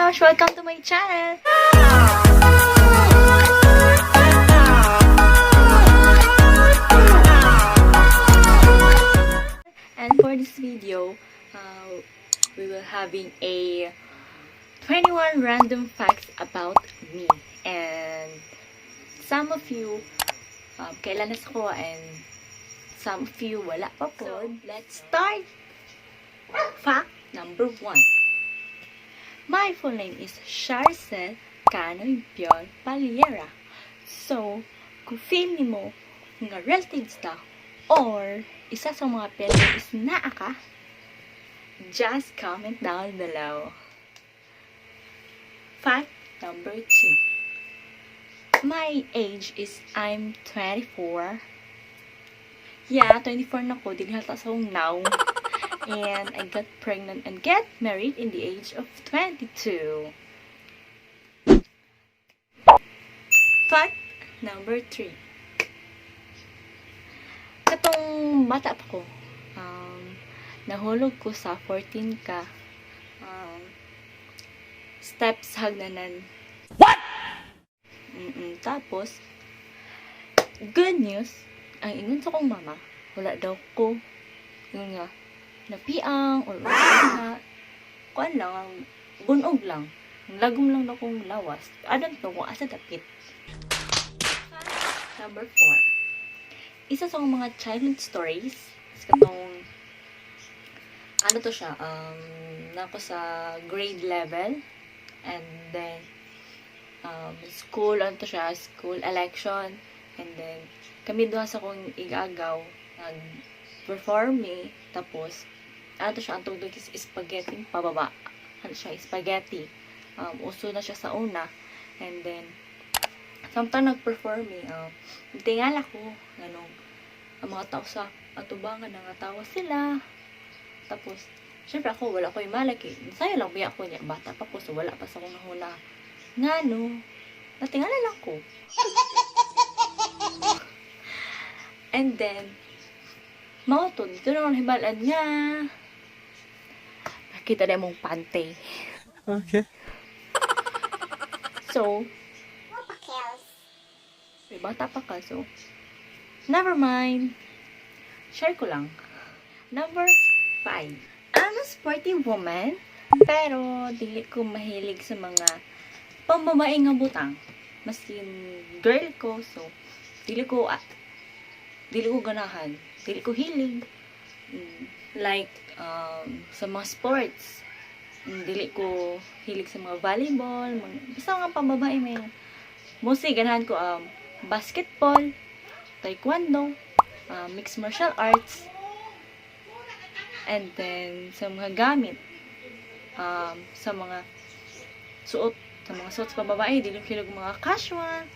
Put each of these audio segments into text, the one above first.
Josh! Welcome to my channel! And for this video, we will having a 21 random facts about me. And some of you, kailan na ko and some of you wala pa po. So, let's start! Fact number 1. My full name is Charcel Canoy Biol Paliera. So, kung feel nimo nga relatives ta or isa sa mga pelo is naa ka, just comment down below. Fact number 2. My age is I'm 24. Yeah, 24 na ko. Dili halata sa akong now. And I got pregnant and get married in the age of 22. Fact number 3. Katong bata pa ko, nahulog ko sa 14 ka steps hagdanan. What? Tapos, good news, ang ingon sa kong mama, wala daw ko, yun nga, napiang or wala, kuan lang, ang bunog lang. Lagom lang na kong lawas. I don't know kung asa dapit. Fact number 4. Isa sa akong mga childhood stories is katong, ano to siya, nako sa grade level, and then, school, ano to siya, school election, and then, kami duha sa akong igagaw, nag-perform me, tapos, ano to siya, ang tawag doon is spaghetti pababa. Ano siya, spaghetti. Uso na siya sa una. And then, samtang nag-perform me, tingala ko, ano, ang mga tao sa atubangan, nangatawa sila. Tapos, syempre ako, wala ko yung malaki. Sayo lang biya ko niya. Bata pa ko, so wala pa sa akong nahuna. Nga no, natingala lang ko. And then, mao to, dito naman hibalan nga. Nakita na mong pante. Okay. So, may bata pa ka, so, never mind. Share ko lang. Number 5. I'm a sporty woman, pero dili ko mahilig sa mga pambabae nga butang. Maskin girl ko, so, dili ko ganahan. Dili ko hilig. Like, sa mga sports, dili ko hilig sa mga volleyball, mga, basta mga pambabae may mostly ganahan ko basketball, taekwondo, mixed martial arts, and then sa mga gamit, sa mga suot, sa pambabae, dili ko hilig mga casual,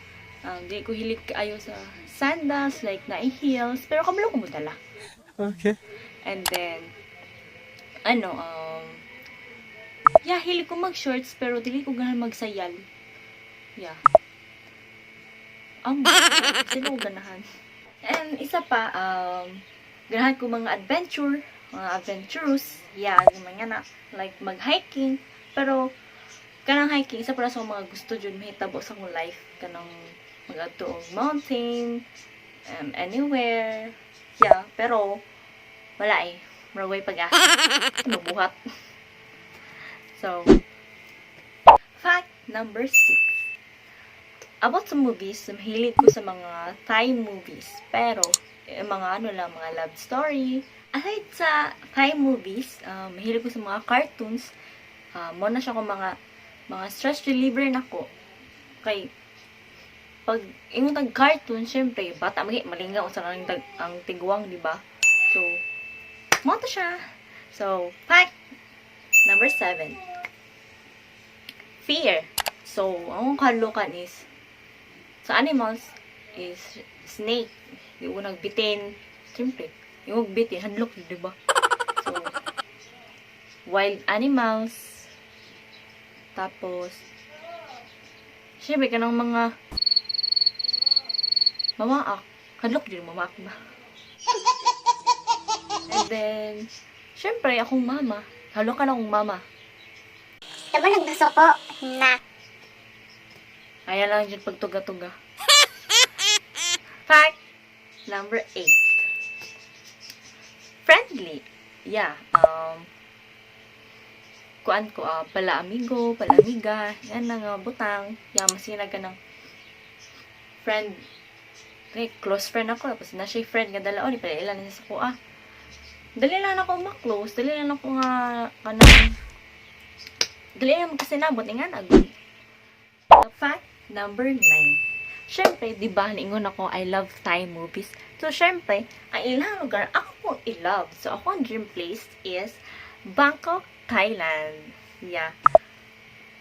dili ko hilig kaayo sa sandals, like na heels, pero kabalo ko mo dala. Okay. And then, ano, yeah, hilig ko mag-shorts, pero dili ko ganahan magsayal. Yeah. Sino ko ganahan? And isa pa, ganahan ko mga adventure, mga adventurous. Yeah, yung mga na, like mag-hiking. Pero, kanang hiking, isa pa na sa mga gusto dyan mahitabo sa akong life. Kanang mag-adto og mountain, anywhere. Yeah, pero, wala eh. Maraway pag-asa. Mabuhat. So, fact number 6. About sa movies, mahilig ko sa mga Thai movies. Pero, mga ano lang, mga love story. Aside sa Thai movies, mahilig ko sa mga cartoons. Mo na siya ko mga stress reliever nako. Kay, pag ingon tag cartoon, syempre, bata magi malingaw sa ang tigwang, di ba? So, mo to siya. So, fact number 7. Fear. So, ang kalukan is, sa animals, is snake. Di ko nagbitin. Siyempre, yung bitin, hadlok, di ba? So, wild animals. Tapos, syempre, kanang mga mamaak. Hadlok din mamaak ba? And then, syempre, akong mama. Hadlok ka na akong mama. Tamo lang nasuko na. Ayan lang dyan pagtuga-tuga. Fact number 8. Friendly. Yeah. Kuan ko, pala amigo, pala amiga, yan lang, butang. Yeah, masinag ka ng friend. Like, close friend ako. Tapos na siya friend nga dala. Oh, di pala ilan na sa kuha. Dali lang ako ma-close. Dali lang ako nga, kanang, dali lang kasi nabot. Ingan, agad. Fact number 9. Siyempre, di ba, niingon ako, I love Thai movies. So, siyempre, ang ilang lugar ako pong i-love. So, ako ang dream place is Bangkok, Thailand. Yeah.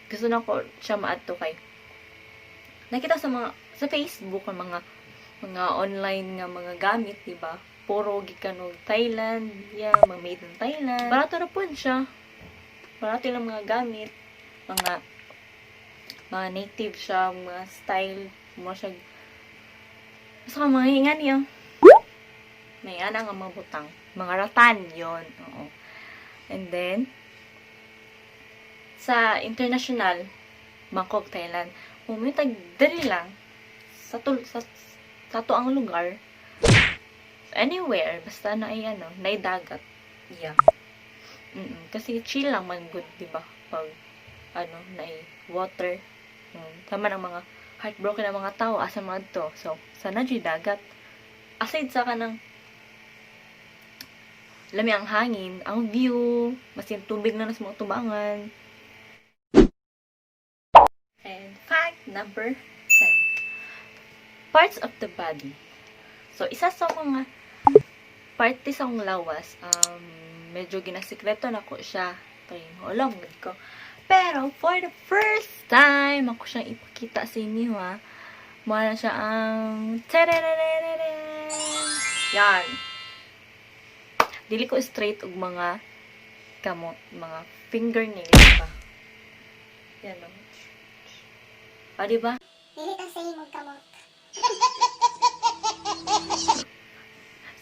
Gusto na ko siya maadto kay nakita sa mga sa Facebook ang mga online nga mga gamit, di ba? Puro gikan og Thailand, yeah, mga made in Thailand. Barato ra pud siya. Barato lang mga gamit, mga native siya, mga style, mo siya. Basta ka mga hingan niya. May ana nga mga butang. Mga ratan, yon. Oo. And then, sa international, Bangkok, Thailand, umitag dali lang sa to ang lugar, anywhere, basta na ay ano, na dagat. Yeah. Kasi chill lang man good, di ba? Pag ano, na water. Tama ng mga heartbroken na mga tao asa man to. So, sana jud dagat. Aside sa kanang lami ang hangin, ang view, masin tubig na sa mga tubangan. And fact number 10. Parts of the body. So, isa sa mga parte sa akong lawas, medyo ginasikreto na ko siya. Kay alam gud ko. Pero, for the first time, ako siyang ipakita sa inyo, ha. Mao na siya ang tarararararan! Yan. Dili ko straight og mga kamot, mga fingernails pa. Yan, no. Ah, di ba? Dili ta sa imong kamot.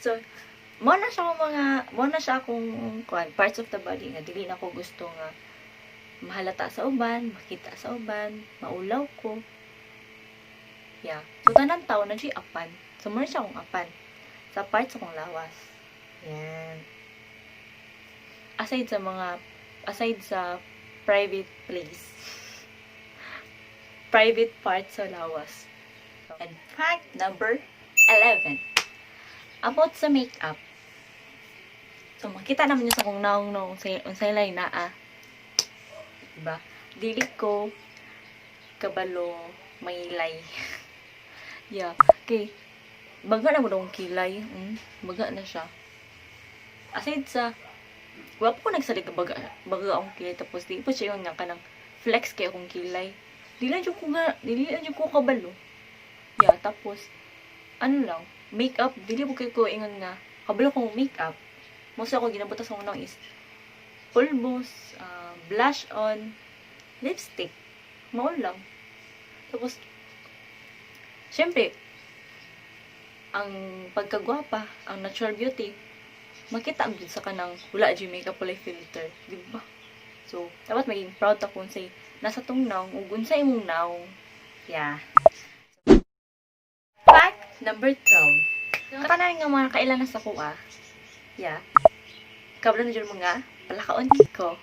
So, mao na siya akong kuan, parts of the body nga dili na ko gusto nga mahalata sa uban, makita sa uban, maulaw ko. Yeah. So, tanan tao na siya apan. So, mao na siya akong apan sa parts akong lawas. Yan. Aside sa private place, private parts sa lawas. And fact number 11. About sa makeup. So, makita naman niyo sa kong naong no, unsay lay naa. Diba? Dili ko kabalo mailay. Yeah. Okay. Baga na mo daw ang kilay. Baga na siya. Aside sa, wala po ko nagsalit na baga, baga akong kilay. Tapos, di po siya yung nga kanang flex kay akong kilay. Di lang jud ko nga, dili lang jud ko kabalo. Yeah, tapos, ano lang, makeup, dili mo kay ko ingon nga, kabalo kong makeup. Most ako ginabutas sa unang is pulbos, blush on, lipstick. Mao lang. Tapos, syempre, ang pagkagwapa, ang natural beauty, makita ang jud sa kanang wala jud makeup, wala filter, di ba? So, dapat maging proud ako unsay nasa tong nawong ug unsay imong nawong. Yeah. Fact number 12. Katanan nga mga kailan na sa kuha. Yeah. Kabalo na jud mga palakaon ko.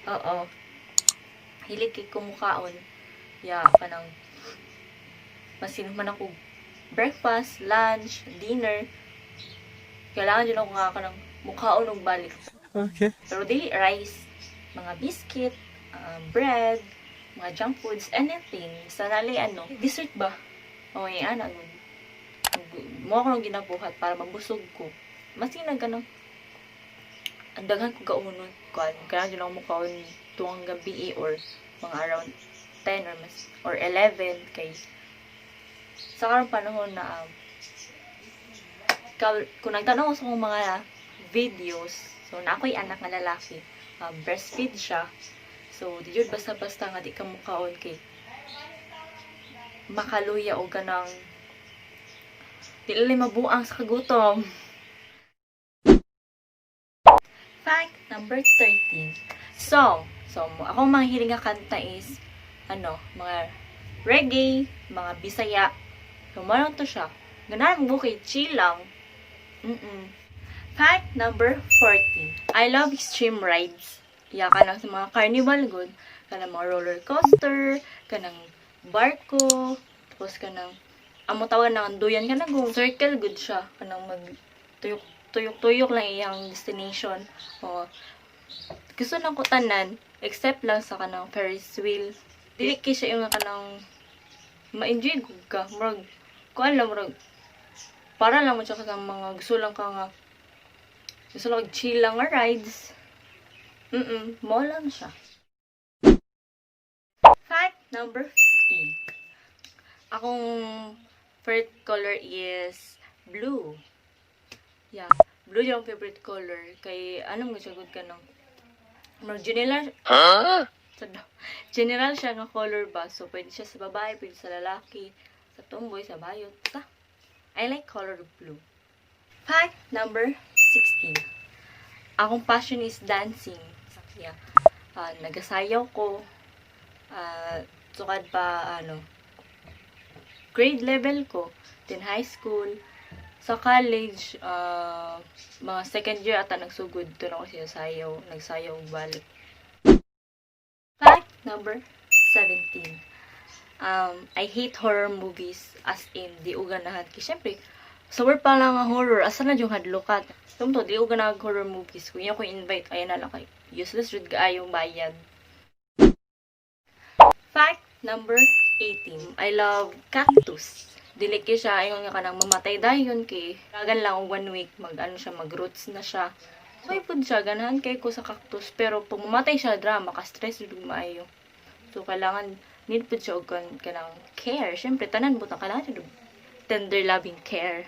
Oo. Hilig kay kumukaon. Yeah, kanang masin man ako breakfast, lunch, dinner. Kailangan jud ako nga kanang mukaon og balik. Okay. Pero dili rice, mga biscuit, bread, mga junk foods, anything. Sa nali ano, dessert ba? O yan, ano. Mo ako nang ginabuhat para mabusog ko. Masin ganun. Ang daghan ko kaunon. Kuan, kailangan jud ako mukaon tuwang gabi eh, or mga around 10 or mas or 11 kay sa karong panahon na kung nagtanaw ko sa akong mga videos, so na ako'y anak nga lalaki, breastfeed siya. So, di jud basta-basta nga di ka mukaon kay makaluya o ganang di lang mabuang sa kagutom. Fact number 13. Song. So, akong mga hilig nga kanta is, ano, mga reggae, mga Bisaya. So, mao lang to siya. Ganahan mo kay chill lang. Fact number 14. I love extreme rides. Yeah, kanang sa mga carnival gud, kanang mga roller coaster, kanang barko, tapos kanang amo tawag na anduyan, kanang kung circle gud siya, kanang mag tuyok tuyok tuyok lang iyang destination. O gusto lang ko tanan except lang sa kanang Ferris wheel. Dili kay siya yung kanang ma-enjoy gud ka. Murag kuan lang, murag para lang mo siya sa mga gusto lang ka nga gusto lang chill lang nga rides. Mao lang siya. Fact number 15. Akong favorite color is blue. Yeah, blue yung favorite color. Kay, ano mo siya gud ka ng murag general, Huh? general siya nga color ba. So, pwede siya sa babae, pwede sa lalaki, sa tomboy, sa bayot. Basta, I like color blue. Fact number 16. Akong passion is dancing. Yeah. Nagasayaw ko. Sukad pa, ano, grade level ko. Then high school. Sa college, mga second year ata nagsugod. Doon ako sinasayaw. Nagsayaw balik. Fact number 17. I hate horror movies, as in, di ko ganahan. Kay syempre, sa word pa lang ang horror, asa na yung hadlokat? Tumto, di ko ganahan horror movies. Kung ko invite, ayan na lang kay useless jud kaayong bayad. Fact number 18. I love cactus. Dili kay siya ingon nga kanang mamatay dayon kay dagan lang og one week, mag ano siya, mag roots na siya. Okay pud siya, ganahan kay ko sa cactus, pero pag mamatay siya dra, maka-stress jud maayo. So kailangan need pud siya og kanang care. Syempre tanan butang kailangan siya og tender loving care.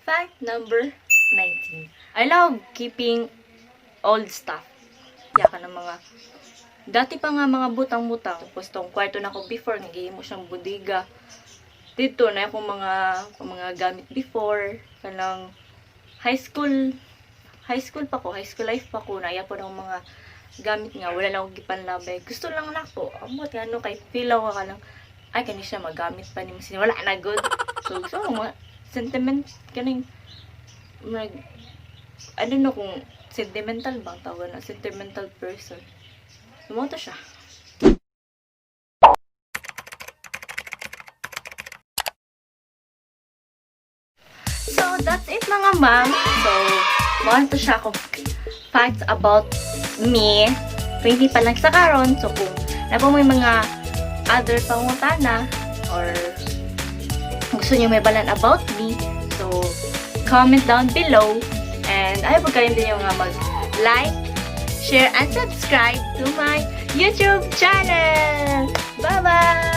Fact number 19. I love keeping old stuff. Yeah, kanang mga dati pa nga mga butang-butang. Tapos tong kwarto na ko before, nagihimo siyang bodega. Dito na akong mga gamit before, kanang high school pa ko, high school life pa ko, naaya po ng mga gamit nga wala lang akong gipanlabay. Gusto lang nako. Amot nga ano kay feel ako ka lang ay kani siya magamit pa nimo wala na gud. So gusto ko mga sentiment kaning mag I don't know kung sentimental ba ang tawag na sentimental person. So, mao to siya. So, that's it, mga ma'am. So, mao to siya kung facts about me. 20 pa lang sa karon. So, kung naa po may mga other pangutana or gusto niyo mahibalan about me, so, comment down below. And ay, huwag kayo din yung nga mag-like, share, and subscribe to my YouTube channel. Bye-bye!